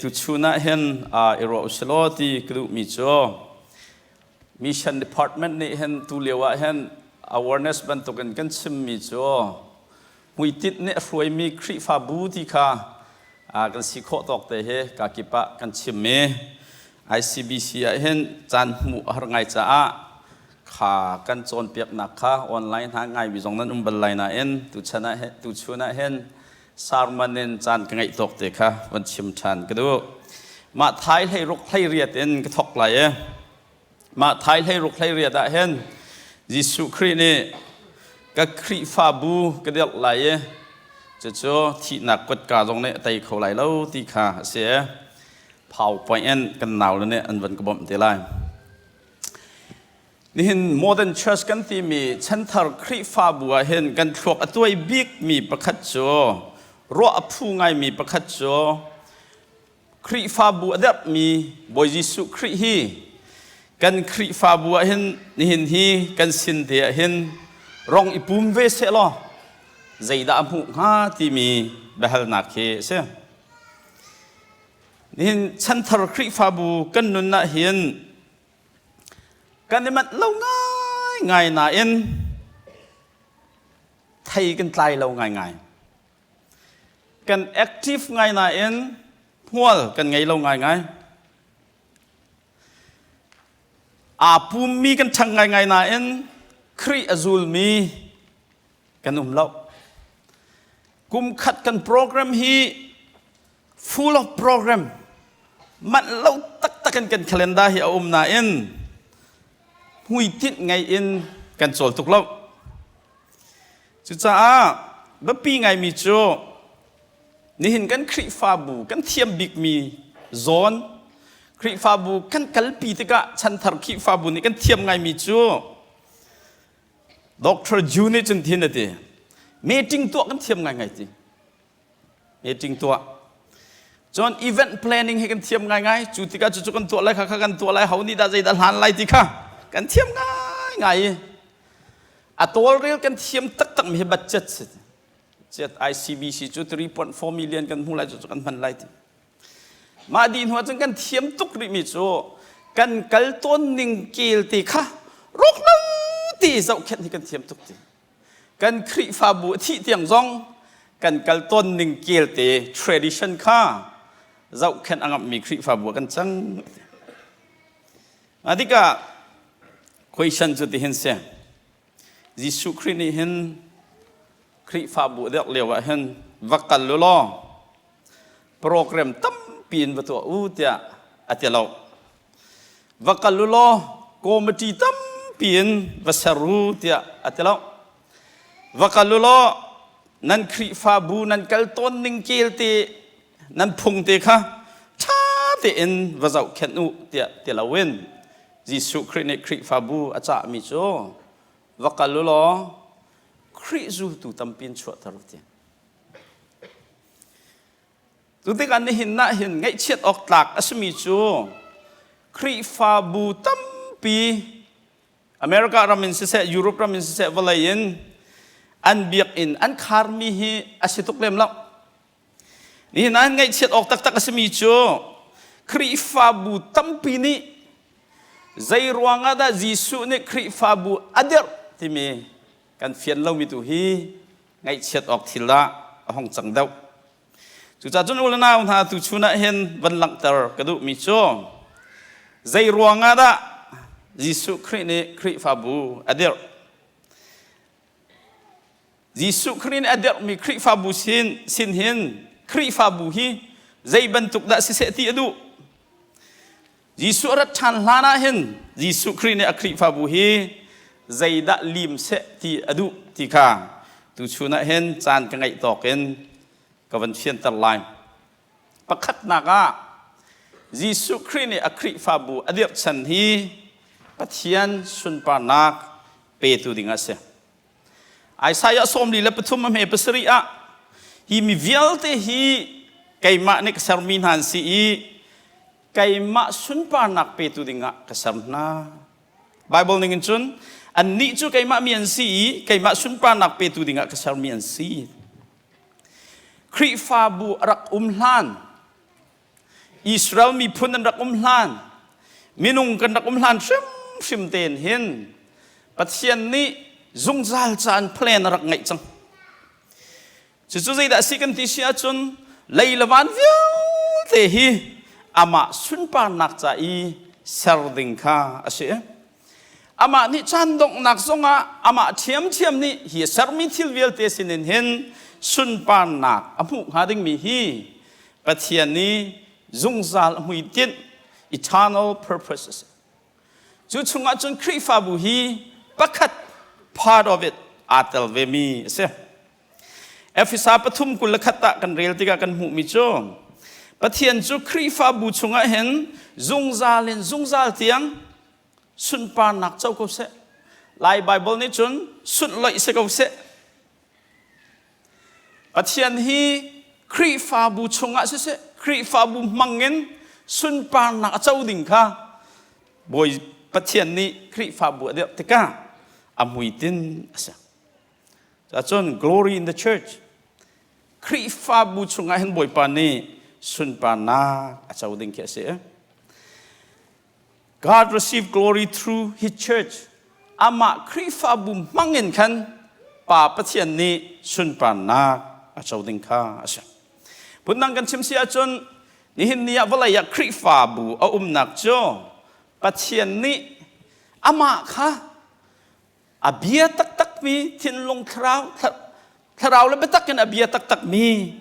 Tuchun ah hin i ruah usilaw ti ka duhmi cu Mission Department nih hin tu lio ah hin awareness bantukin kan chimmi cu hmuitinh nih a hruaimi Khrihfabu ti kha kan si khawh tawk te hi kakip ah kan chim i ICBC ah hin caan hmuh a har ngai caah kha kan cawnpiaknak kha online hna ngaimi zong nan um bal lai nain tuchan ah tuchun ah hin sermon in caan ka ngeih tawk te kha van chim ṭhan ka duh. Mah thai hlei ruk hlei riat in ka thawk lai i mah thai hlei ruk hlei riat ah hin Jesuh Khrih nih ka Khrihfabu ka dirh lai i cucu thihnak kutka zong nih a tei kho lai lo ti kha a si i PowerPoint in kan naule nih an van ka bawmh te lai. Nihin modern church kan timi chanthar Khrihfabu ah hin kan thluak a tuai bikmi pakhat cu ruah a phu ngaimi pakhat cu Khrihfabu a derhmi Bawi Jesuh Khrih hi kan Khrihfabu ah hin nihin hi kan sin te ah hin rong i pum ve seh law zeidah a hmuh hnga timi biahalnak hi a si. Nihin chanthar Khrihfabu kan nun ah hin Kan i manh lo ngaingai nain thei kan tlai lo ngaingai. Kan active ngai nain hmual kan ngei lo ngaingai. Aa pummi kan ṭhang ngaingai nain Khrih a zulmi kan um lo. Kum khat kan program hi full of program manh lo taktak in kan calendar hi a um nain hmuitinh ngei in kan cawl tuk lo. Cucaah biapi ngaimi cu nihin kan Khrihfabu kan thiam bikmi zawn Khrihfabu kan kalpi tikah chanthar Khrihfabu nih kan thiam ngaimi cu Dr. Ju nih cun thin a ti. Meeting tuah kan thiam ngaingai ti. Meeting tuah. Cun event planning hi kan thiam ngaingai. Cu tikah cucu kan tuah lai kha kha kan tuah lai ho nih dah zeidah hlan lai ti kha kan thiam ngaingai. A tawlrel kan thiam taktak mi hi budget si. Cet ICBC cu 3.4 million kan hmu lai cu kan hman lai ti. Mah dih hnu ahcun kan thiam tuk rihmi cu kan kal tawn ning kel te kha rawk lo ti zohkhenh hi kan thiam tuk ti. Kan Khrihfabu a thih tiang zong kan kal tawn ning kel te tradition kha zohkhenh a ngamhmi Khrihfabu ah kan cang. A tikah question cu tihin si. Jesuh Khrih nih hin Khrihfabu a dirh lio ah hin va kal u law program tampi in va tuah u tiah a ti lo. Va kal u law committee tampi in va ser u tiah a ti lo. Va kal u law nan Khrihfabu nan kal tawn ning kel te nan phung te kha ṭha tein va zohkhenh u tiah ti loin Jesuh Khrih nih Khrihfabu a cahmi cu va kal u law Khrih zultu tampi in chuahter u ti. Cu tikah nihin ah hin ngaihchiat awk tlak a simi cu Khrihfabu tampi America ram in siseh, Europe ram in siseh, vawlei in an biakinn an kharmi hi a si tuk lem lo. Nihin ah ngaihchiat awk taktak a simi cu Khrihfabu tampi nih zei ruangah dah Jesuh nih Khrihfabu a dirh timi kan fian lomi tu hi ngaihchiat awk thil ah a hung cang deuh. Cucaah cun u le nau hna tuchun ah hin van langhter ka duhmi cu zei ruangah dah Jesuh Khrih nih Khrihfabu a dirh? Jesuh Khrih nih a dirhmi Khrihfabu sin, sin hin Khrihfabu hi zei bantuk dah siseh ti a duh. Jesuh a rat ṭhan hlan ah hin Jesuh Khrih nih a Khrihfabu hi zeidah lim seh ti a duh ti kha tuchun ah hin caan ka ngeih tawk in ka van fianter lai. Pakhatnak ah Jesuh Khrih nih a Khrihfabu a dirh chan hi Pathian sunparnak petu ding a si. Isaiah 43 a hme pasarih ah hi mi vialte hi keimah nih ka sermi hna an si i keimah sunparnak petu dingah ka ser hna. Bible ning in cun annih cu keimah mi an si i keimah sunparnak petu dingah ka sermi an si. Khrihfabu a rak um hlan. Israel miphun an rak um hlan, minung kan rak um hlan hrimhrim tein hin Pathian nih zungzal caan plan a rak ngeih cang. Cucu zeidah a si kan ti si ahcun lei le van vialte hi amah sunparnak ca i ser ding kha a si. Amah nih caan donghnak zongah amah ṭhiamṭhiam nih hi a sermi thil vialte sinin hin sunparnak a hmuh hnga dingmi hi Pathian nih zungzal a hmuitinh eternal purpose a si. Cu chungah cun Khrihfabu hi pakhat part of it aa tel vemi a si. Efesa pathum 21 ah kan rel tikah kan hmuhmi cu Pathian cu Khrihfabu chungah hin zungzal in zungzal tiang sunparnak co ko seh. Lai Bible nih cun sunloih si ko seh. Pathian hi Khrihfabu chungah siseh, Khrihfabu hmangin sunparnak a co ding kha Bawi Pathian nih Khrihfabu a dirh tikah a hmuitinh a si. Cun glory in the church. Khrihfabu chungah hin Bawipa nih sunparnak a co ding khi a si. God received glory through his church. Amah Khrihfabu hmangin khan Pa Pathian nih sunparnak a co ding kha a si. Phundang kan chim si ahcun nihin ni ah vawlei ah Khrihfabu a umnak cu Pathian nih amah kha a bia taktakmi thinlung thlarau thlarau le biatak in a bia taktakmi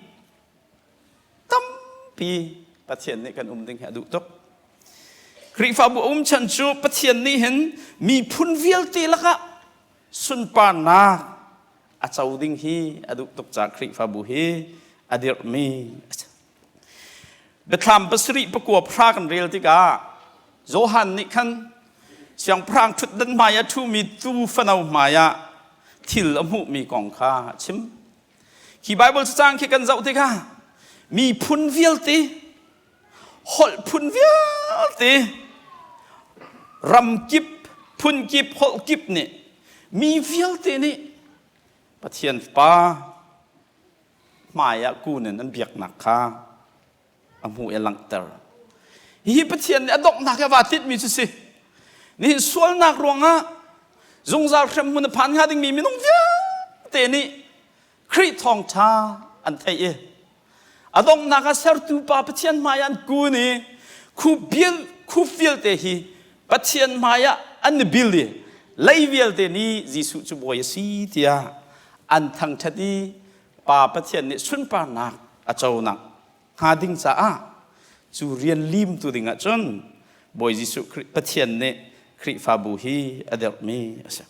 tampi Pathian nih kan um ding hi a duh tuk. Khrihfabu um chan cu Pathian nih hin miphun vialte lakah sunparnak a co ding hi a duh tuk caah Khrihfabu hi a dirhmi a si. Biathlam pasarih pakua phra kan rel tikah Johan nih khan siangpahrang ṭhutdan hmai ah ṭhumi tuu fano hmai ah thil a hmuhmi kong kha a chim. Khi Bible cacang khi kan zoh tikah miphun vialte, holh phun vialte, ram kip, phun kip, holh kip nih mi vialte nih Pathian Fapa hmai ah kun in an biaknak kha a hmuh i a langhter. Hihi Pathian nih a donghnak i a vaa tinhmi cu si. Nihin sualnak ruangah zungzal hremhmun a phan hnga dingmi minung vialte nih Khrih thawngṭha an theih i a donghnak ah sertu pa Pathian hmai ah an kun i khup vialte hi Pathian hmai ah an i bil i lei vialte nih Jesuh cu Bawi a si tiah an thangṭhat i Pa Pathian nih sunparnak a conak hnga ding caah cu rian limtu dingah cun Bawi Jesuh Khrih Pathian nih Khrihfabu hi a derhmi a si.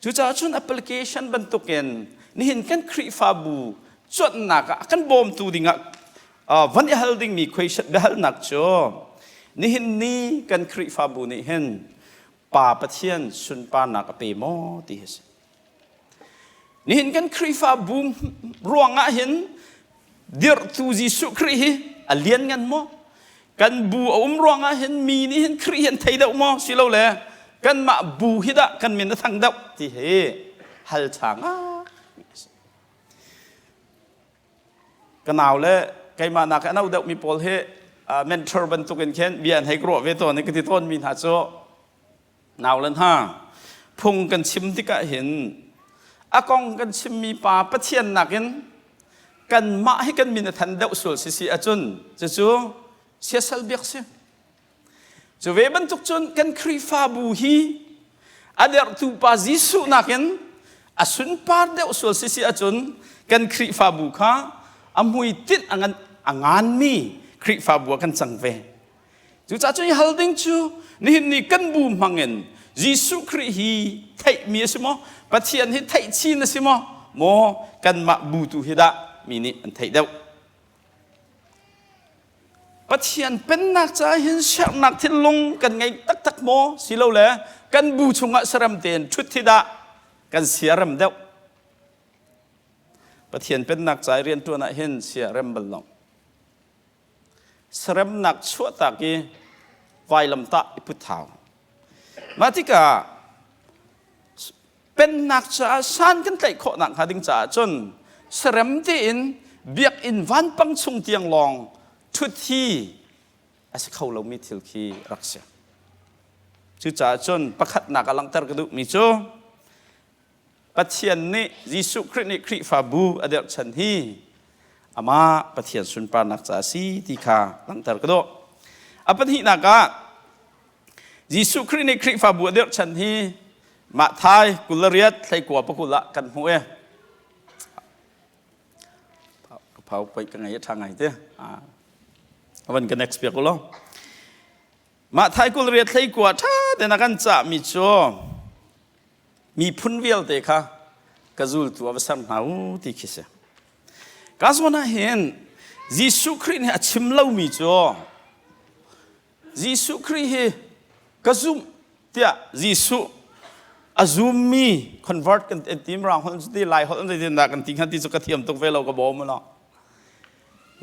Cucaah cun application bantukin nihin kan Khrihfabu cuanhnak ah a kan bawmtu dingah van i hal dingmi question biahalnak cu nihin ni kan Khrihfabu nih hin Pa Pathian sunparnak a pe maw ti hi a si. Nihin kan Khrihfabu ruangah hin dirhtu Jesuh Khrih hi a lianngan maw? Kan bu a um ruangah hin mi nih hin Khrih hi an thei deuh maw? Silole kanmah bu hi dah kan min a thang deuh ti hi hal ṭha ngai. Ka nau le keimah nak a no deuhmi pawl hi mentor bantukin khin bia an hei ka ruah ve tawn i ka ti tawnmi hna cu Nau le hna, phung kan chim tikah hin a kong kan chimmi pa Pathian nakin kanmah hi kan min a than deuh sual si si ahcun cucu siasal biak si. Cu ve bantuk cun kan Khrihfabu hi a derhtu pa Jesuh nakin a sunpar deuh sual si si ahcun kan Khrihfabu kha a hmuitinh a ngan a nganmi Khrihfabu ah kan cang ve. Cucaah cun i hal ding cu nihin ni kan bu hmangin Jesuh Khrih hi theihmi a si maw? Pathian hi theih chin a si maw? Maw kanmah bu tu hi dah mi nih an theih deuh? Pathian pennak caah hin sernak thinlung kan ngei taktak maw? Silole kan bu chungah sarem tein ṭhut hi dah kan siarem deuh? Pathian pennak ca i rianṭuan ah hin siarem bal lo. Saremnak chuahtak i vailamtah i put hau. Mah tikah pennak caah san kan tlaih khawh nakhnga ding caah cun sarem tein biakinn vanpang chung tiang lawng ṭhut hi a si kho lomi thil khi rak si. Cucaah cun pakhatnak a langhter ka duhmi cu Pathian nih Jesuh Khrih nih Khrihfabu a dirhchan hi amah Pathian sunparnak ca a si ti kha langhter ka duh. A pahnihnak ah Jesuh Khrih nih Khrihfabu a dirhchan hi Matthai 28 thleikua pakul ah kan hmuh i ka phau pei ka ngei a ṭha ngai te. A van ka next piak u law. Matthai 28 thleikua ṭha tein a kan cahmi cu miphun vialte kha ka zultu ah va ser hna u ti khi si. Ka zawn ah hin Jesuh Khrih nih a chim lomi cu Jesuh Khrih hi ka zumh tiah Jesuh a zummi convert kan ti mirang holh ti lai holh ti dah kan ti hnga ti cu ka thiam tuk ve lo ka bawm lo.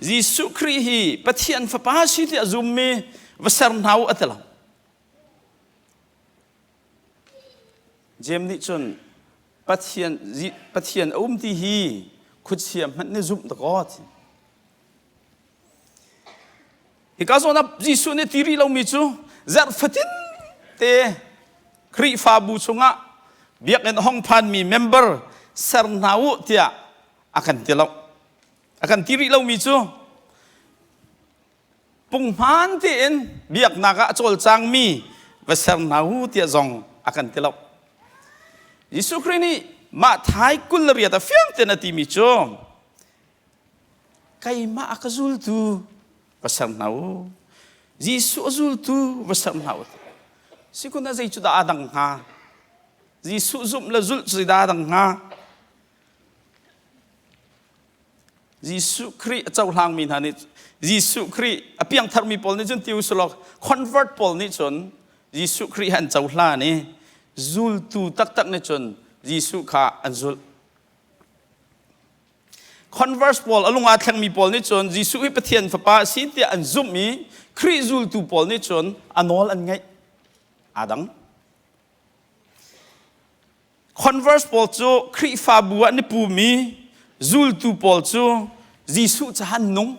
Jesuh Khrih hi Pathian fapa si ti a zummi va ser hna u a ti lo. Jeim nih cun Pathian, Pathian a um ti hi khuachia hmanh nih zumh dakaw ti. Hika zawn ah Jesuh nih ti rih lomi cu zarh fatin te Khrihfabu chungah biakinn hong phanmi member ser hna u tiah a kan ti lo. A kan ti rih lomi cu punghman tein biaknak ah a cawlcangmi va ser hna u tiah zong a kan ti lo. Jesuh Khrih nih mah thai 28 a fiang tein a timi cu keimah a ka zultu va ser hna u. Jesuh a zultu va ser hna u. Sikun ah zei cu dah aa dang hnga? Jesuh zumh le zulh cu zeidah aa dang hnga? Jesuh Khrih a cohlangmi hna nih Jesuh Khrih a piangtharmi pawl nih cun ti usulaw convert pawl nih cun Jesuh Khrih an cohlan i zultu taktak nih cun Jesuh kha an zulh. Converse pawl a lung aa thlengmi pawl nih cun Jesuh hi Pathian fapa a si tiah an zumh i Khrih zultu pawl nih cun a nawl an ngaih. Aa dang. Converse pawl cu Khrihfabu ah an i pumi zultu pawl cu Jesuh caah an nung.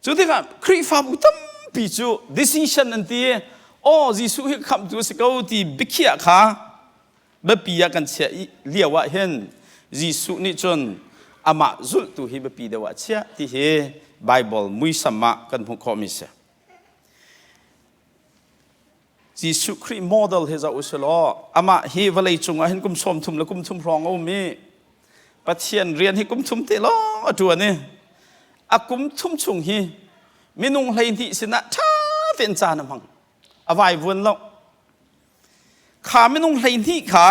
Cu tikah Khrihfabu tampi cu decision an ti i aw Jesuh hi khamhtu a si ko ti biakhiah kha biapi ah kan chiah i lio ah hin Jesuh nih cun amah zulhtu hi biapi deuh ah a chiah ti hi Bible muisam ah kan hmuh khawhmi a si. Jesuh Khrih model hi zoh usih law amah hi vawlei cungah hin kum 30 le kum thum hrawng a um i Pathian rian hi kum thum te lawng a ṭuan i a kum thum chung hi minung 12 sinah ṭha tein caan a hmang a vaivuan lo kha minung 12 kha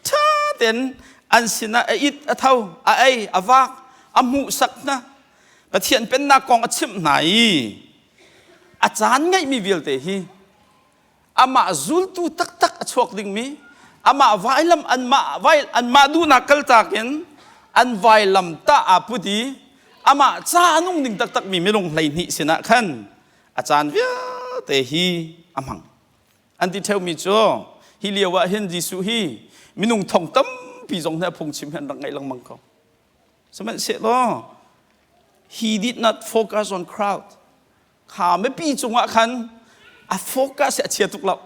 ṭha tein an sinah a it a tho a ei a vak a hmuhsak hna Pathian pennak kong a chimh hna i a caan ngeihmi vialte hi amah zultu taktak a chuak dingmi amah vailam anmah vai anmah duhnak kaltak in an vailam tah aa put i amah ca a nung ding taktakmi minung 12 sinah khan a caan vialte hi a hmang an ti ṭheumi cu hi lio ah hin Jesuh hi minung thong tampi zong nih a phungchim hi an rak ngaih lengmang ko Sihmanhsehlaw he did not focus on crowd. Kha mipi cungah khan a focus a chia tuk lo.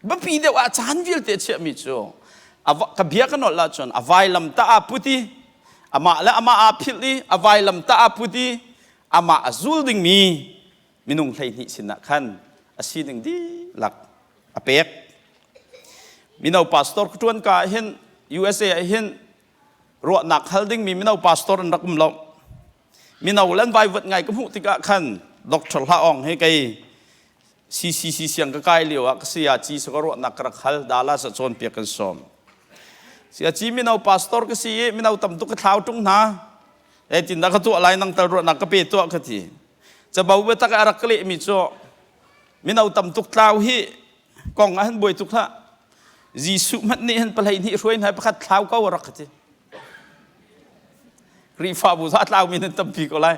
Biapi deuh ah caan vialte a chiahmi cu ka bia ka nolh ahcun a vailam ta aa put i amah le amah aa philh i a vailam ta aa put i amah a zul dingmi minung 12 sinah khan a sining dihlak a pek. Mino pastor ka ṭuan ka ah hin USA ah hin ruahnak hal dingmi mino pastor an rak um lo. Mino le an vaivuat ngai ka hmuh tikah khan Dr. Hla Aung he kei CCC siang ka kai lio ah ka sayaci sa ka ruahnak ka rak hal Dallas ah cawnpiak kan sawm. Sayaci mino pastor ka si i mino tam tuk ka thlau ṭung hna. Zeitindah ka tuah lai nang tal ruahnak ka pe tuah ka ti. Cabo biatak a rak ka lehmi cu mino tam tuk tlau hi kong ah hin buai tuk hlah. Jesuh hmanh nih hin pahlei hnih hruai hna pakhat thlau ko a rak ka ti. Khrihfabu za tlaumi nan tampi ko lai.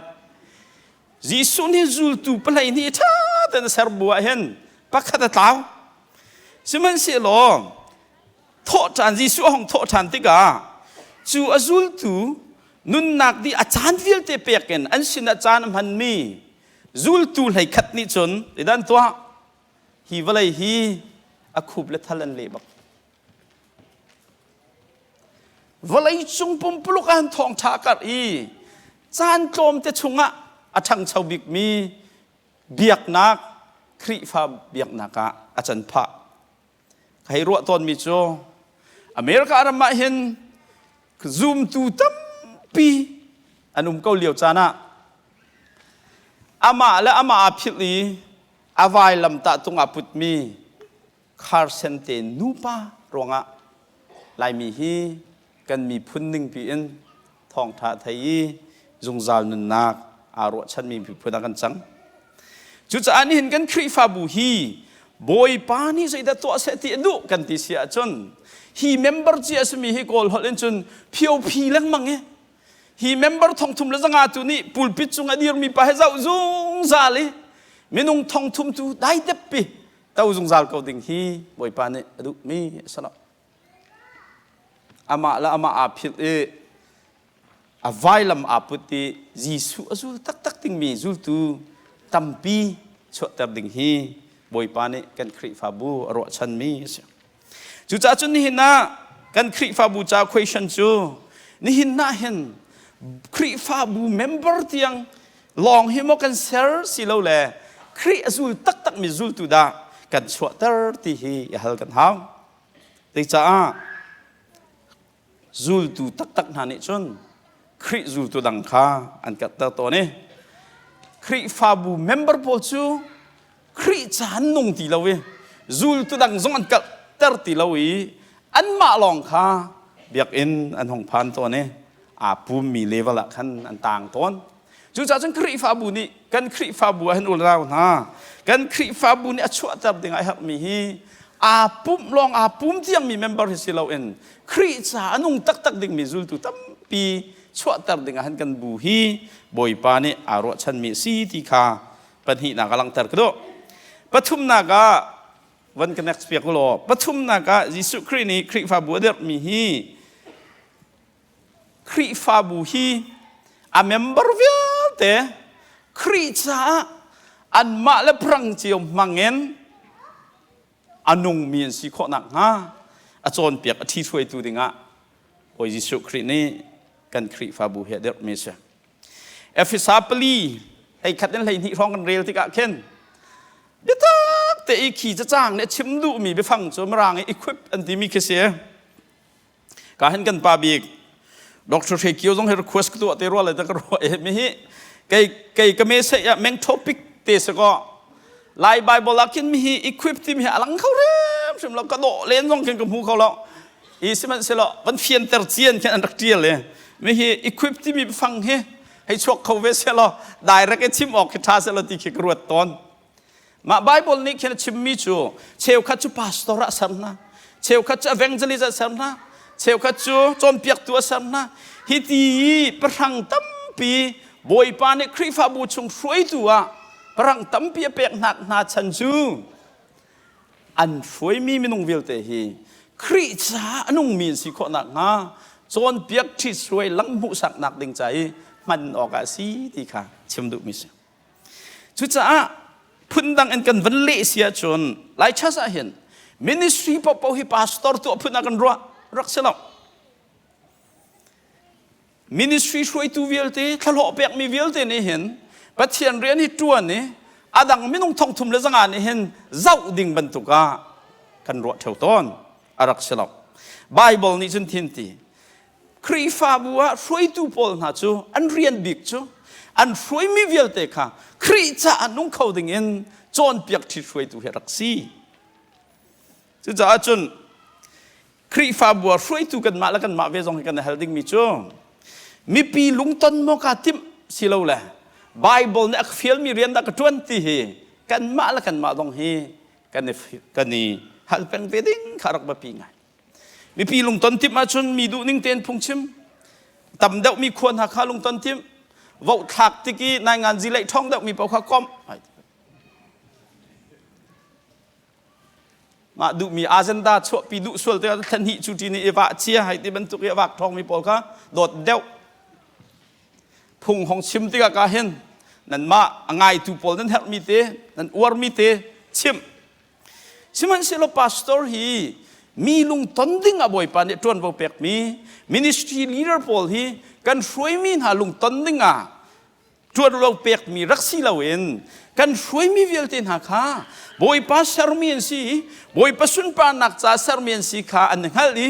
Jesuh nih zultu pahlei hnih ṭha tein a ser bu ah hin pakhat a tlau. Sihmanhsehlaw thawh ṭhan Jesuh a hung thawh ṭhan tikah cu a zultu Nunnak dih a caan vialte pek in an sinah caan a hmanmi zultu 11 nih cun idan tuah hi vawlei hi a khup le thal an leh bak. Vawlei cung pumpuluk ah thawngṭha a karh i caan tlawmte chungah a ṭhangcho bikmi biaknak Khrihfa biaknak ah a can phah. Ka hei ruah tawnmi cu America ram ah hin zumtu tampi an um ko lio caan ah amah le amah aa philh i a vailamtah tung aa putmi Carson te nupa ruangah Laimi hi kan miphun ningpi in thawngṭha thei i zungzal nunnak aa ruahchanmi miphun ah kan cang. Cucaah nihin kan Khrihfabu hi Bawipa nih zeidah tuah seh ti a duh kan ti si ahcun hi member cia a simi hi Kawl holh in cun phio-phi lengmang i hi member 3500 tu nih pulpit cung a dirmi pa he zoh zungzal i minung 3000 tu daidep pi to zungzal ko ding hi Bawipa nih a duhmi a si lo. Amah le amah aa philh i a vailam aa put i Jesuh a zul taktak dingmi zultu tampi chuahter ding hi Bawipa nih kan Khrihfabu a ruahchanmi a si. Cucaah cun nihin ah kan Khrihfabu ca question cu nihin ah hin Khrihfabu member tiang lawng hi maw kan ser si lo le Khrih a zul taktakmi zultu dah kan chuahter ti hi i hal kan hau. Zeicah zultu taktak hna nih cun Khrih zultu dang kha an katter tawn i Khrihfabu member pawl cu Khrih ca an nung ti lo i zultu dang zong an kalhter ti lo i anmah lawng kha biakinn an hung phan tawn i aa pummi level ah khan an taang tawn. Cucaah cun Khrihfabu nih kan Khrihfabu ah hin unau hna kan Khrihfabu nih a chuahter ding a herhmi hi aa pumh lawng aa pum tiangmi member hi si loin Khrih ca a nung taktak dingmi zultu tampi chuahter ding ah hin kan bu hi Bawipa nih aa ruahchanmi a si ti kha pahnihnak a langhter ka duh. Pathumnak ah van ka next piak law pathumnak ah Jesuh Khrih nih Khrihfabu a dirhmi hi Khrihfabu hi a member vialte Khrih caah anmah le prang cio hmangin a nungmi an si khawh nakhnga a cawnpiak a ṭhihruaitu dingah Bawi Jesuh Khrih nih kan Khrihfabu hi a dirhmi a si. Efesa pali 11 in 12 hrawng kan rel tikah khin biatak te i khi cacang nih a chim duhmi biafang cu mirang i equip an timi khi si. Ka hin kan pa bik Dr. Hre Kio zong hi request ka tuah te rua le ta ka ruah e mi hi kei kei ka me se ya meng topic te se ko Lai Bible ah khin mi hi equip ti mi hi alang kho rem hrim lo ka dawh len zong khin ka hmu kho lo i sihmanhsehlaw van fianter cian khin an rak tial e mi hi equip ti mi fang hi hei chuak kho ve se law direct e chim awk khi tha se law ti khi ka ruat tawn Mah Bible nih khin a chimmi cu cheukhat cu pastor ah a ser hna, cheukhat cu evangelist ah a ser hna, cheukhat cu cawnpiaktu a ser hna. Hi ti i pahrang tampi Bawipa nih Khrihfabu chung hruaitu ah pahrang tampi a pek hna hna chan cu an hruaimi minung vialte hi Khrih caah a nungmi an si khawh nakhnga cawnpiak ṭhithruai lang hmuhsaknak ding ca i hman awkah a si ti kha chim duhmi si. Cucaah phundang in kan van leh si ahcun Lai church ah hin ministry paohpaoh hi pastor tuah phun ah kan ruah rak si lo. Ministry hruaitu vialte thlahlawh pekmi vialte nih hin Pathian rian hi ṭuan i a dang minung 3,300 nih hin zoh ding bantuk ah kan ruah ṭheo tawn a rak si lo. Bible nih cun thin ti Khrihfabu ah hruaitu pawl hna cu an rian bik cu an hruaimi vialte kha Khrih caah nung kho ding in cawnpiak ṭhithruaitu hi rak si. Cucaah cun Khrihfabu ah hruaitu kanmah le kanmah ve zong hi kan i hal dingmi cu mipi lungton maw kaa timh si lo le Bible nih a ka fialmi rian dah ka ṭuan ti hi kanmah le kanmah zong hi kan i kan i hal peng ve ding kha rak biapi ngai. Mipi lungton timh ahcun mi duhning tein phungchim. Tam deuhmi khua hna kha lungton timh. Voh thlak tik i nainganzi leih ṭhawng deuhmi paoh kha komh. Mah duhmi agenda chuahpi duh sual tikah thlan hnih cu ṭi nih i vah chia hai ti bantuk i a vak ṭhawngmi pawl kha dawt deuh. Phung hong chim tikah ka hin nanmah a ngaitu pawl nan herhmi te, nan uarmi te chimh. Sihmanhsehlaw pastor hi mi lungton ding ah Bawipa nih ṭuanvo pekmi ministry leader pawl hi kan hruaimi hna lungton ding ah ṭuanvo pekmi rak si loin kan hruaimi vialte hna kha Bawipa sermi an si i Bawipa sunparnak ca sermi an si kha an hngalh i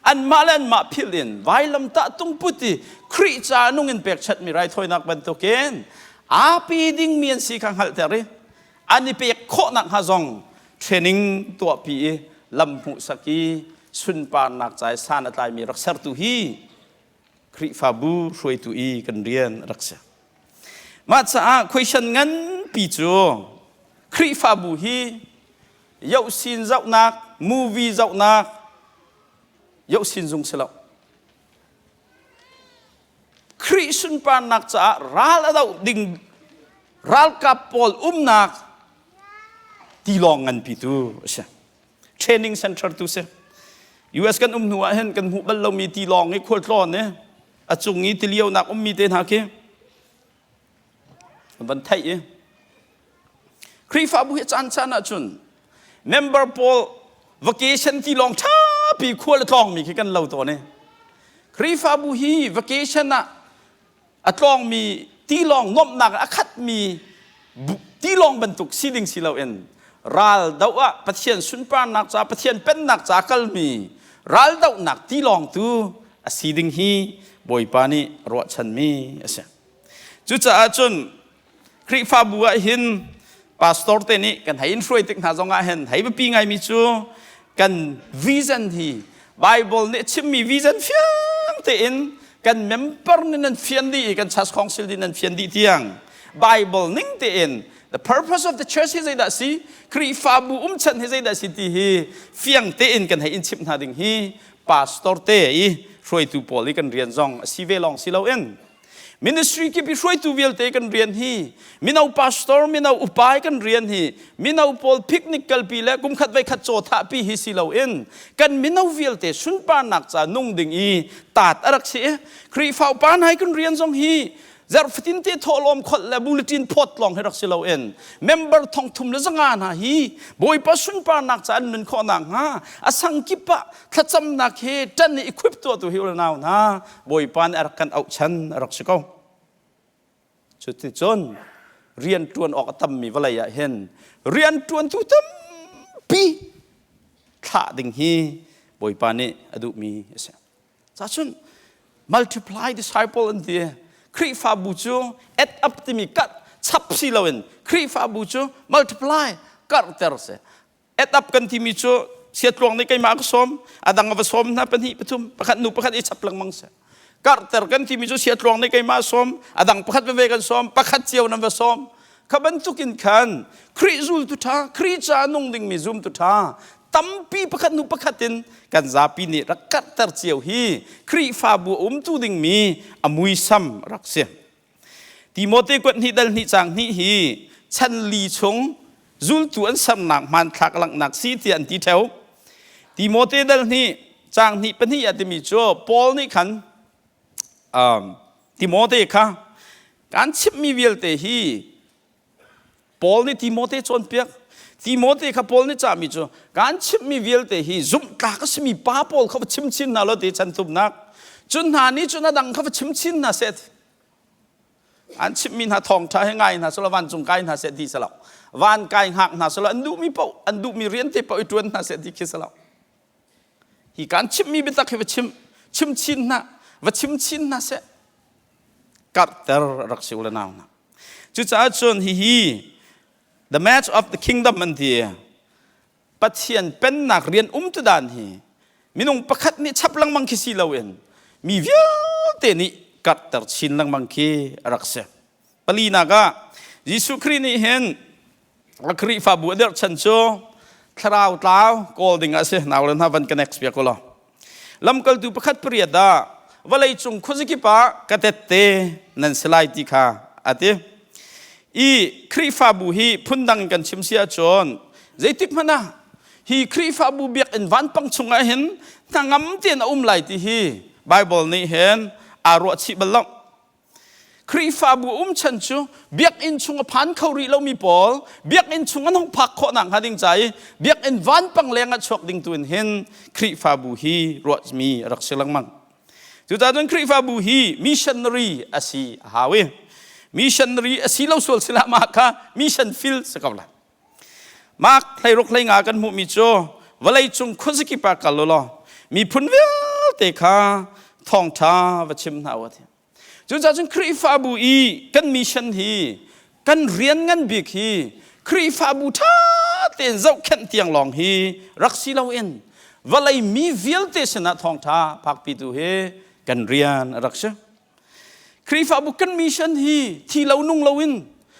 anmah le anmah philh in vailamtah tungput i Khrih ca nung in pekchanhmi raithawinak bantukin aa pe dingmi an si kha hngalhter i an i pek khawh nakhnga zong training tuahpi i lam hmuhsak i sunparnak ca i san a tlaimi rak sertu hi Khrihfabu hruaitu i kan rian a rak si. Mah caah question nganpi cu Khrihfabu hi yohsin zohnak, movie zohnak, yohsin zung si lo. Khrih sunparnak caah ral a doh ding ralkap pawl umnak tilawng nganpi tu a si. Training center tu si. US kan um hnu ah hin kan hmuh bal lomi tilawng i khualtlawn i a cung i tilionak ummi te hna khi van theih i Khrihfabu hi caan caan ahcun member pawl vacation tilawng ṭhapi khual a tlawngmi khi kan lo tawn i Khrihfabu hi vacation ah a tlawngmi tilawng nuamhnak a khatmi tilawng bantuk si ding si loin ral doh ah Pathian sunparnak ca Pathian pennak ca kalmi ral dohnak tilawng tu a si ding hi Bawipa nih ruahchanmi a si. Cucaah cun Khrihfabu ah hin pastor te nih kan hei in hruai tik hna zong ah hin hei biapi ngaimi cu kan vision hi Bible nih chimmi vision fiang tein kan member nih nan fian dih i kan church council nih nan fian dih tiang Bible ning tein the purpose of the church hi zeidah si Khrihfabu umchan hi zeidah si ti hi fiang tein kan hei in chimh hna ding hi pastor te i hruaitu pawl i kan rian zong a si ve lawng si loin Ministry kip i hruaitu vialte kan rian hi mino pastor mino upa kan rian hi mino pawl picnic kalpi le kumkhat voikhat caw thahpi hi si loin kan mino vialte sunparnak ca nung ding i taat a rak si i Khrihfa upa hna kan rian zong hi zarh fatin te thawhlawm kholh le bulletin phawt lawng hi rak si loin member thong thum le zanga hna hi Bawipa sunparnak ca an nun khawh nakhnga a sang kip ah thlacamnak he ṭan i equip tuahtu hi unau hna Bawipa nih a rak kan auh chan a rak si ko. Cuticun rian ṭuan awk a tammi vawlei ah hin rian ṭuantu tampi thlah ding hi Bawipa nih a duhmi a si. Cacun multiply disciple an ti. Khrihfabu cu add up timi kat chap si loin Khrihfabu cu multiply karhter si. Add up kan timi cu siatluang nih keimah ka sawm a dang a va sawm hna pahnih pathum pakhat nu pakhat i chap lengmang seh karhter kan timi cu siatluang nih keimah sawm a dang pakhat veve kan sawm pakhat cio nan va sawm kha bantukin khan Khrih zultu ṭha Khrih ca nung dingmi zumtu ṭha tampi pakhat nu pakhat in kan zapi nih rak karhter cio hi Khrihfabu umtu dingmi a muisam rak si Timote kuat hnih dal hnih caang hnih hi chan li chung zultu an sernak hmanthlak langhnak si tiah an ti theo. Timote dal hnih caang hnih pahnih ah timi cu Paul nih khan Timote kha kan chimhmi vialte hi Paul nih Timote cawnpiak. Timote kha Paul nih cahmi cu kan chimhmi vialte hi zumhtlak a simi pa pawl kha va chim chin hna law ti chan thumnak. Cun hna nih cun a dang kha va chim chin hna seh. An chimhmi hna thawngṭha he ngai hna selaw vancung kai hna seh ti selaw van kai hngak hna selaw an duhmi paoh an duhmi rian te paoh i ṭuan hna seh ti khi selaw hi kan chimhmi biatak hi va chim chim chin hna va chim chin hna seh karhter rak si u le nau hna. Cucaah cun hihi the match of the kingdom an ti. Pathian pennak rian um tu dan hi minung pakhat nih chap lengmang khi si loin mi vialte nih karhter chin lengmang khi a rak si. Palinak ah Jesuh Khrih nih hin a Khrihfabu a dirh chan cu thlarau tlau kawl ding ah a si. Nau le hna van connect piak u law. Lamkaltu pakhat pariat ah vawleicung khuazakip ah ka tette nan si lai ti kha a ti. I Khrihfabu hi phundang in kan chim si ahcun zeitik hmanh ah hi Khrihfabu biakinn vanpang chungah hin hnangam tein a um lai ti hi Bible nih hin aa ruahchih bal lo. Khrihfabu um chan cu biakinn chung a phan kho rih lomi pawl biakinn chung an hung phak khawh nakhnga ding ca i biakinn vanpang leng ah chuak ding tu in hin Khrihfabu hi ruahmi a rak si lengmang. Cucaah cun Khrihfabu hi missionary a si a hau i missionary a si lo sual sila mah kha mission field si ko lai. Mark 16 hlei nga kan hmuhmi cu vawleicung khuazakip ah kal u law miphun vialte kha thawngṭha va chim hna u a ti. Cucaah cun Khrihfabu i kan mission hi kan rian ngan bik hi Khrihfabu ṭha tein zohkhenh tiang lawng hi rak si loin vawlei mi vialte sinah thawngṭha phakpitu hi kan rian a rak si. Khrihfabu kan mission hi thi lo nung loin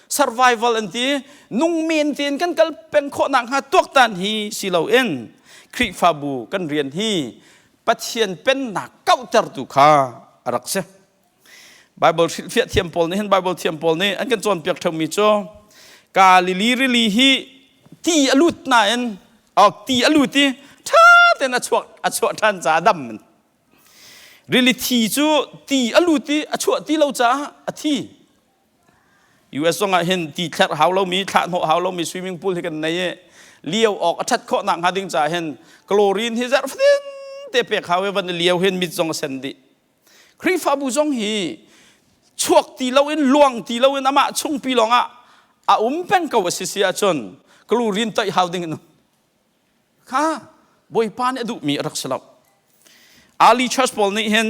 survival an ti nung men tein kan kal peng khawh nakhnga tuaktan hi si loin Khrihfabu kan rian hi Pathian pennak kauhtertu kha a rak si. Bible hrilhfiah thiam pawl nih hin Bible thiam pawl nih an kan cawnpiak ṭheumi cu Galili rili hi ti a lut nain ti a lut i ṭha tein a chuak a chuah ṭhan caah a dam. Rili thi cu ti a lut i a chuah ti lo caah a thi. US zong ah hin ti thlerh hau lomi thlah hnawh hau lomi swimming pool hi kan nei i lio awk a ṭhat khawh nak hnga ding caah hin chlorine hi zarh fatin te pek hau i van i lio hin mit zong a sen dih. Khrihfabu zong hi chuak ti loin luang ti loin amah chungpi lawngah a um peng ko a si si ahcun chlorine toih hau ding in kha Bawipa nih a duhmi a rak si lo. Ali Church pawl nih hin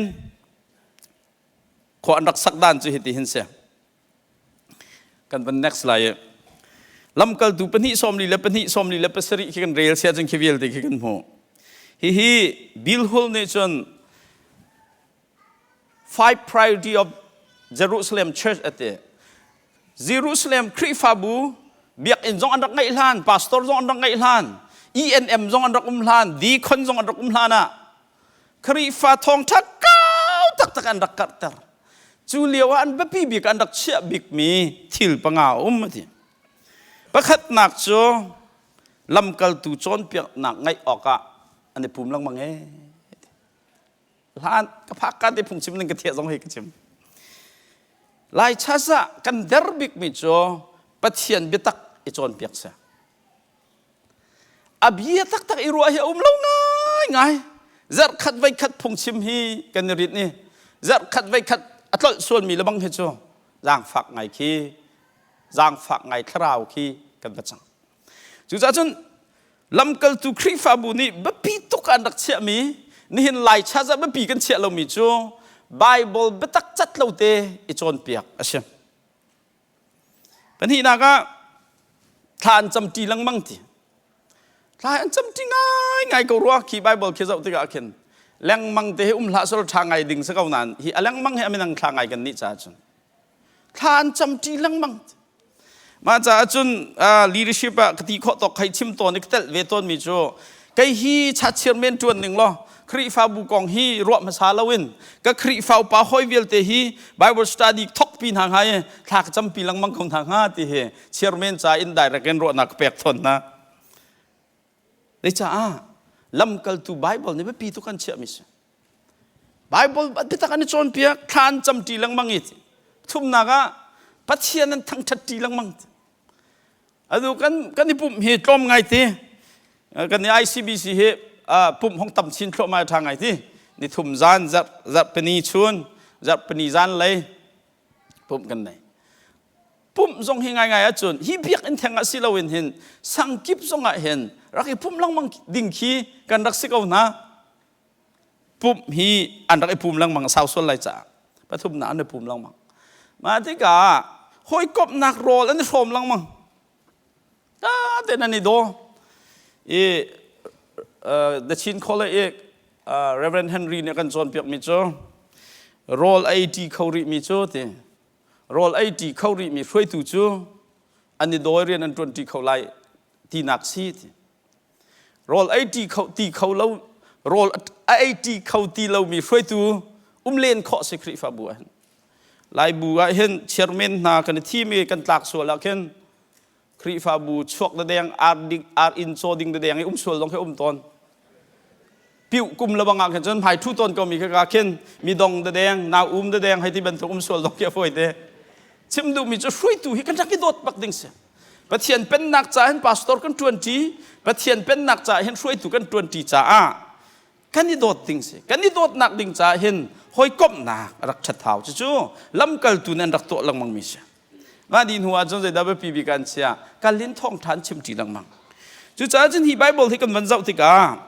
khua an rak sak dan cu hiti hin si. Kan van next lai i lamkaltu pahnih 44 47 khi kan rel sia cun khi vialte khi kan hmuh. Hihi Bill Hull nih cun five priority of Jerusalem Church ati. Jerusalem Khrihfabu biakinn zong an rak ngeih hlan, pastor zong an rak ngeih hlan, ENM zong an rak um hlan, deacon zong an rak um hlan ah Khrihfa thawngṭha kau taktak an rak karhter. Cu lio ah an biapi bik an rak chiah bikmi thil panga a um a ti. Pakhatnak cu lamkaltu cawnpiaknak ngaih awkah an i pum lengmang ee. Hlan ka phak ka te phungchim ning ka thiah zong hi ka chim. Lai chas ah kan der bikmi cu Pathian biatak i cawnpiak si. A bia taktak i ruah hi a um lo ngaingai. Zarhkhat voikhat phungchim hi kan i rit ni. Zarhkhat voikhat a tlolh sualmi lebang hi cu zaangfak ngai khi zaangfak ngai thlarau khi kan va cang. Cucaah cun lamkaltu Khrihfabu nih biapi tuk an rak chiahmi nihin Lai church ah biapi kan chiah lomi cu Bible biatak cat lo te i cawnpiak a si. Pahnihnak ah thla an camṭi lengmang ti. Thla an camṭi ngaingai ko rua khi Bible khi zoh tikah khin lengmang te hi um hlah selaw ṭha ngai ding si ko nain hi a lengmang hi a minang thla ngai kan nih caah cun thla an camṭi lengmang. Mah caah cun leadership ah ka ti khawh tawk hei chim tawn i ka telh ve tawnmi cu kei hi chachiar men ṭuan ning law Khrihfabu kong hi ruah hmasa loin ka Khrihfa upa hawi vialte hi Bible study thokpi hna hnga i thla ka campi lengmang ko hna hnga ti hi chairman ca in direct in ruahnak ka pek thawn hna. Zeicaah lamkaltu Bible nih biapi tuk an chiahmi si. Bible biatak an i cawnpiak thla an camṭi lengmang i thumnak ah Pathian an thangṭhatṭi lengmang. Atu kan kan i pumh hi tlawm ngai ti. Kan i ICBC hi pumh hong tam chin thluahmah ṭha ngai ti. Ni thum zan zarh zarhpini chun zarhpini zan lei pumh kan nei. Pumh zong hi ngaingai ahcun hi biakinn theng ah si loin hin sangkip zong ah hin rak i pumh lengmang ding khi kan rak si ko hna. Pumh hi an rak i pum lengmang sau sual lai caah pathumnak an i pum lengmang. Mah tikah hawikomhnak rawl an i hrawm lengmang. Ta tein an i daw. I The Chin College i Reverend Henry nih a kan cawnpiakmi cu rawl ei ṭi kho rihmi cu ti rawl ei ṭi kho rihmi hruaitu cu an i dawi rian an ṭuan ṭi kho lai tinak si ti. Rawl ei ṭi kho ti kho lo rawl a ei ṭi kho ti lomi hruaitu um len khawh si Khrihfabu ah hin. Laibu ah hin chairman hna kan i thim i kan tlak sual ah khin Khrihfabu chuak dadeng ar ding ar inn caw ding dadeng i um sual zong khi um tawn. Piu kum lebang ah khin cun hmai thu tawn ko mi kha ka khin mi dong dadeng nau um dadeng hei ti bantuk um sual zong khi a fawi te. Chim duhmi cu hruaitu hi kan rak i dawt bak ding si. Pathian pennak caah hin pastor kan ṭuanṭi, Pathian pennak caah hin hruaitu kan ṭuanṭi caah kan i dawt ding si. Kan i dawtnak ding caah hin hawikomhnak a rak ṭhat hau. Cucu lamkaltu nih an rak tuah lengmang mi si. Mah dih hnu ah cun zeidah biapi bik an chia? Kal in thawngṭha an chimṭi lengmang. Cucaah cun hi Bible hi kan van zoh tikah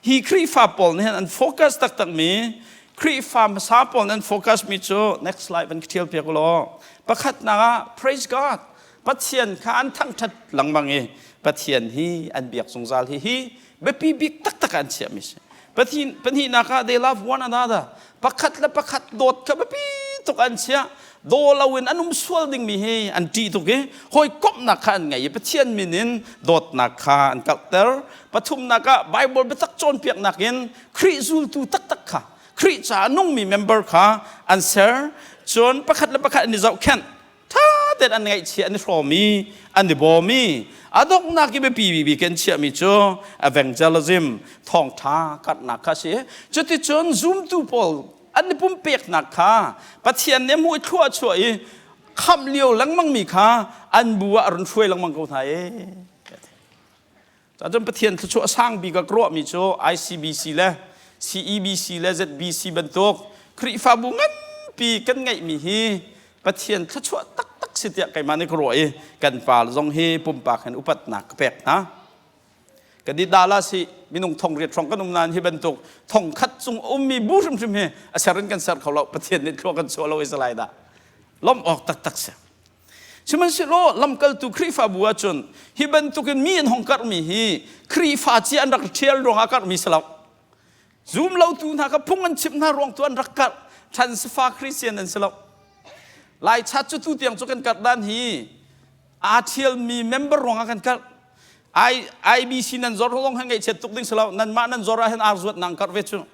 hi Khrihfa pawl nih hin an focus taktak mi Khrihfa hmasa pawl nih an focus mi cu next slide van ka ṭhial piak u law pakhatnak ah praise God Pathian kha an thangṭhat lengmang i Pathian hi an biak zungzal hi hi biapi bik taktak an chiahmi si. Pahnihnak ah they love one another. Pakhat le pakhat dawt kha biapi tuk an chiah. Daw loin an um sual dingmi hi an ṭih tuk i hawikomhnak kha an ngei i Pathian min in dawtnak kha an kalhter. Pathumnak ah Bible biatak cawnpiaknak in Khrih zultu taktak kha Khrih caah nungmi member kha an ser. Cun pakhat le pakhat an i zohkhenh. ṭha tein an ngaihchia an i hrawm i an i bawm i a donghnak i biapi bik kan chiahmi cu evangelism thawngṭha karhnak kha a si. Cuticun zumtu pawl an i pumpeknak kha Pathian nih a hmuh i thlua a chuah i khamh lio lengmangmi kha an bu ah a run hruai lengmang ko hna ee. Cun Pathian thluachuah sang bik ah ka ruahmi cu ICBC le CEBC le ZBC bantuk Khrihfabu nganpi kan ngeihmi hi Pathian thluachuah taktak si tiah keimah nih ka ruah i kan pa zong hi pumpak hin upatnak ka pek hna. Kan i dala si minung thong riat hrawng kan um nain hi bantuk thong khat cung ummi bu hrimhrim hi a ser in kan ser kho lo Pathian nih thlua kan chuah lo i salai dah lawmh awk taktak si. Sihmanhsehlaw lamkaltu Khrihfabu ahcun hi bantukin mi an hong karhmi hi Khrihfa cia an rak ṭhial ruangah karhmi si lo. Zum lotu hna kha phung an chimh hna ruang tu an rak karh. Ṭhan Christian an si lo. Lai chat cu tu tiang cu kan karh dan hi aa ṭhialmi member ruangah kan karh. I, IBC nan zor lawng han ngaihchiat tuk ding si lo. Nanmah nan zor ah hin ar zuat nang karh ve cu.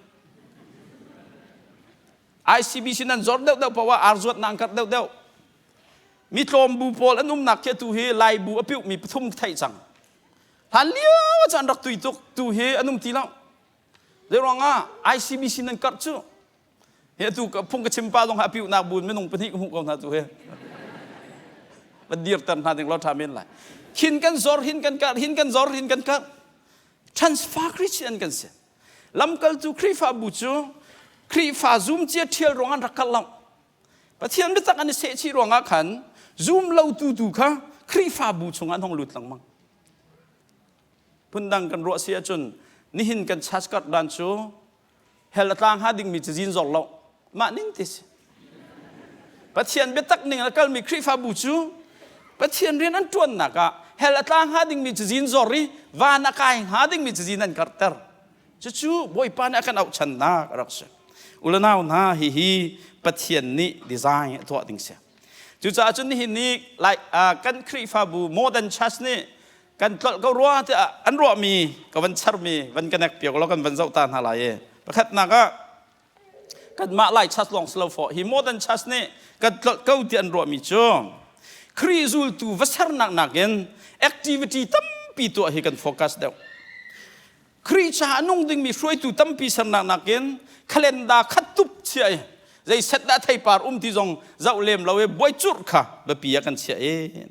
ICBC nan zor deuhdeuh paoh ah ar zuat nang karh deuhdeuh. Mi tlawm bu pawl an umnak khi atu hi Lai bu a piuhmi pathum theih cang. Hlan lio cu an rak tui tuk tu hi an um ti lo. Zei ruangah ICBC nan karh cu hi atu phung ka chim pa zong a piuhnak bu in minung pahnih ka hmuh ko hna tu hi. Van dirter hna ding lo tha men lai. Hin kan zor hin kan karh hin kan zor hin kan karh. Transfer Christian kan si. Lamkaltu Khrihfabu cu Khrihfa zumcia ṭhial ruang an rak kal lo. Pathian biatak an i sehchih ruangah khan zum lotu tu kha Khrihfabu chungah an hong lut lengmang. Phundang kan ruah si ahcun nihin kan church karh dan cu hell a tlang hnga dingmi cazin zor lo mah ning ti si. Pathian biatak ning a kalmi Khrihfabu cu Pathian rian an ṭuannak ah hell a tla hnga dingmi cazin zor i van a kai hnga dingmi cazin an karhter. Cucu Bawipa nih a kan auhchannak a rak si. Ulanau hna hihi Pathian nih design a tuah ding si. Cucaah cun nihin ni like, uh, kan Khrihfabu modern church nih kan tlolh ko rua tiah an ruahmi ka van charmi van connect piak law kan van zoh ta hna lai i pakhatnak ah kanmah Lai church lawng si lo fawh hi modern church nih kan tlolh ko ti an ruahmi cu Khrih zultu va sernak nakin activity tampi tuah hi kan focus deuh. Khrih caah a nung dingmi hruaitu tampi sernak nakin calendar khat tup chia i zei set dah theipar um ti zong zoh lem lo i buai curh kha biapi ah kan chiah i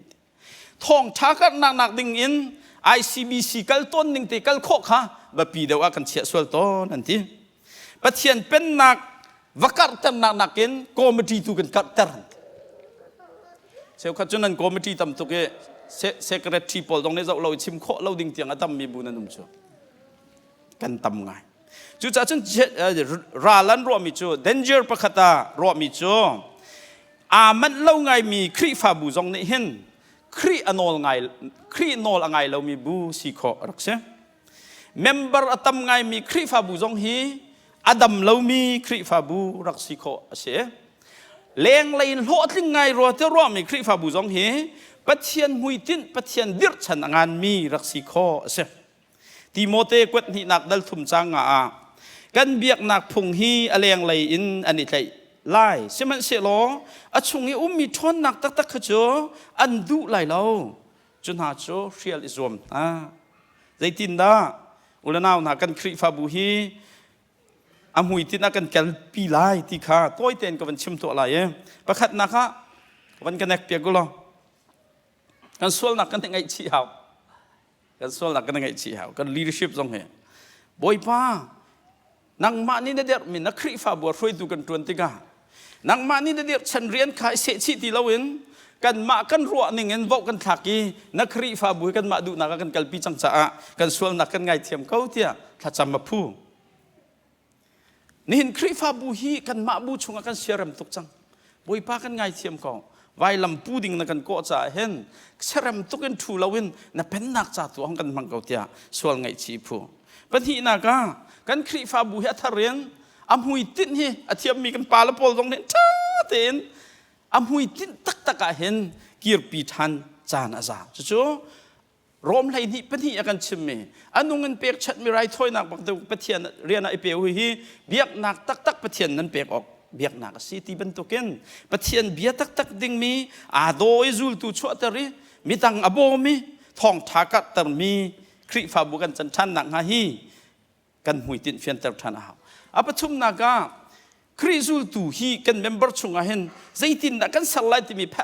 thawngṭha karhnak nak ding in ICBC kal tawn ning te kal khawh kha biapi deuh ah kan chiah sual tawn an ti. Pathian pennak va karhternak nakin committee tu kan karhter. Cheukhat cu nan committee tam tuk i secretary pawl zong nih zoh lo i chim khawh lo ding tiang a tammi bu nan um cu. Kan tam ngai. Cucaah cun ral an ruahmi cu danger pakhat ah ruahmi cu aa manh lo ngaimi Khrihfabu zong nih hin Khrih a nawl ngai Khrih nawl a ngai lomi bu si khawh a rak si. Member a tam ngaimi Khrihfabu zong hi a dam lomi Khrihfabu rak si khawh a si. Lenglei in hlawhtling ngai rua te ruahmi Khrihfabu zong hi Pathian hmuitinh Pathian dirhchan a nganmi rak si khawh a si. Timote kuat hnihnak dal thum cang nga ah kan biaknak phung hi a lenglei in an i tlaih lai sihmanhsehlaw a chung i ummi ṭhawnnak taktak kha cu an duh lai lo cu hna cu hrial i zuam hna zeitindah ulanau hna kan Khrihfabu hi a hmuitinh ah kan kalpi lai ti kha tawi tein ka van chim tuah lai i pakhatnak ah. Van connect piak u law. Kan sualnak kan ngaihchih hau. Kan sualnak kan ngaihchih hau. Kan leadership zong hi. Bawipa, nangmah nih na derhmi na Khrihfabu hruaitu kan ṭuan tikah nangmah nih na dirhchan rian kha i sehchih ti loin kanmah kan ruah ning in voh kan thlak i na Khrihfabu hi kanmah duhnak ah kan kalpi cang caah kan sualnak kan ngaithiam ko tiah thlacam a phu. Nihin Khrihfabu hi kanmah bu chungah kan siarem tuk cang. Bawipa kan ngaithiam ko. Vailam pu ding na kan kawh caah hin siarem tuk in ṭhu loin na pennak ca tu hong kan hmang ko tiah sual ngaihchih phu. Pahnihnak ah kan Khrihfabu hi a thar in a hmuitinh hi a thiammi kan pa le pawl zong nih ṭha tein a hmuitinh taktak ah hin kirpi ṭhan caan a za. Cucu Rom 12 pahnih a kan chimmi a nung in pekchanhmi raithawinak bak Pathian rian ah i pe hi biaknak taktak Pathian nan pek awk biaknak a si ti bantukin Pathian bia taktak dingmi aa daw i zultu chuahter i midang a bawm i thawngṭha karhtermi Khrihfabu kan can ṭhan nakhnga hi kan hmuitinh fianter ṭhan a hau. A pathumnak ah Khrih zultu hi kan member chungah hin zeitindah kan ser lai timi phe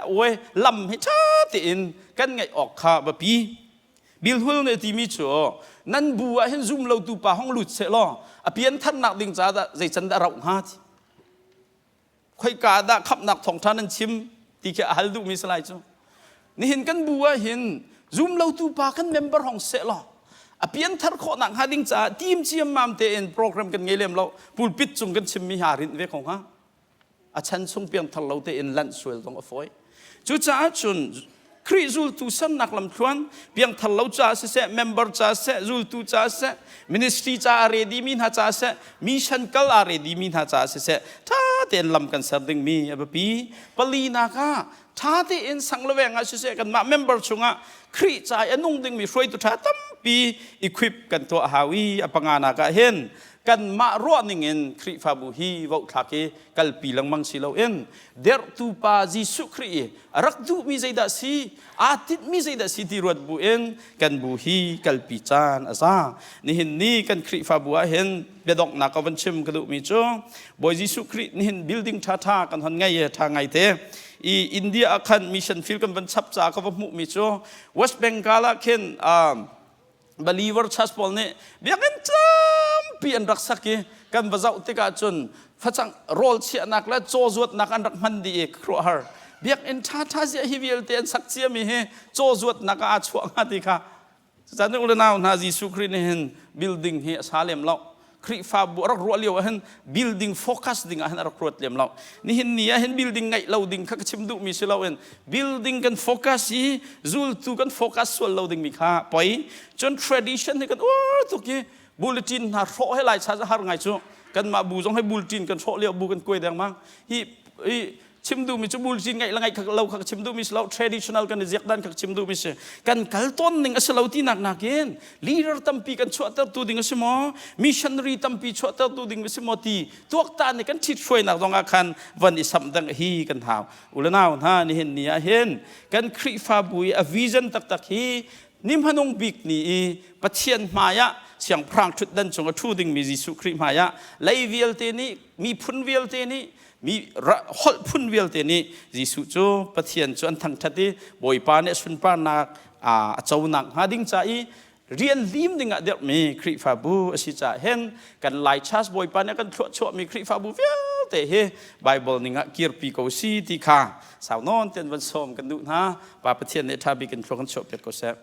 lam hi ṭha tein kan ngeih awk kha biapi. Bill Hull nih a timi cu nan bu ah hin zum lotu pa hong lut seh law a piantharnak ding caah dah zeican dah rauh hnga ti. Khoika dah khamhnak thawngṭha nan chim ti khi a hal duhmi si lai cu. Nihin kan bu ah hin zum lotu pa kan member hong seh law a pianthar khawh nak hnga ding caah team ciammam tein program kan ngei lem lo pulpit cung kan chimmi ha rinh ve ko hnga a chan chung piangthar lo tein lanh sual zong a fawi cucaah cun Khrih zultu sernak lamthluan piangthar lo caah siseh member caah siseh zultu caah siseh ministry caah ready mi hna caah siseh mission kal aa ready mi hna caah siseh ṭha tein lam kan ser dingmi a biapi. Palinak ah ṭha tein sang le veng ah siseh kanmah member chungah Khrih ca i a nung dingmi hruaitu ṭha tampi equip kan tuah hau i a panganak ah hin kanmah ruah ningin Khrihfabu hi vohthlak i kalpi lengmang si loin derhtu pa Jesuh Khrih i a rak duhmi zeidah si aa tinhmi zeidah si ti ruat bu in kan bu hi kalpi caan a za. Nihin ni kan Khrihfabu ah hin biadonghnak ka van chim ka duhmi cu Bawi Jesuh Khrih nihin building ṭhaṭha kan hon ngei ṭha ngai te i India ah khan mission field kan van chap ca ka va hmuhmi cu West Bengal ah khin believer church pawl nih biakinn tampi an rak sak i kan va zoh tikah cun facang rawl chiahnak le caw zuatnak an rak hman dih i khuaruahhar biakinn ṭhaṭha ziah hi vialte an sak ciami hi caw zuatnak ah aa chuah hnga ti kha. Cucaah u le nau hna, Jesuh Khrih nih hin building hi a sa lem lo. Khrihfabu a rak ruah lio ah hin building focus ding ah hin a rak ruat lem lo. Nihin ni ah hin building ngeih lo ding kha ka chim duhmi si loin building kan focus i zultu kan focus sual lo dingmi kha poi. Cun tradition hi kan uar tuk i bulletin hna hrawh he lai cha har ngai cu. Kanmah bu zong he bulletin kan hrawh lio bu kan kuai dengmang. Hi hi chim duhmi cu bulcin ngaih le ngaih kha lo kha chim duhmi si lo, traditional kan i ziak dan kha chim duhmi si. Kan kal tawn ning a si lo tinak nakin leader tampi kan chuahtertu ding a si maw, missionary tampi chuahtertu ding a si maw ti tuaktan nih kan ṭhit hruainak zong ah khan van i samh deng hi kan hau. U le nau hna, nihin ni ah hin kan Khrihfabu i a vision taktak hi ni hmanung bik ni i Pathian hmai ah siangpahrang ṭhutdan cung a ṭhu dingmi Jesuh Khrih hmai ah lei vialte nih, miphun vialte nih, mi holh phun vialte nih Jesuh cu Pathian cu an thangṭhat i Bawipa nih a sunparnak a conak hnga ding ca i rian lim ding ah dirhmi Khrihfabu a si caah hin kan Lai Church Bawipa nih a kan thluahchuahmi Khrihfabu vialte hi Bible ning ah kirpi ko si ti kha sau nawn ten van sawm kan duh hna. Pa Pathian nih ṭha bik in thlua kan chuahpiak ko seh.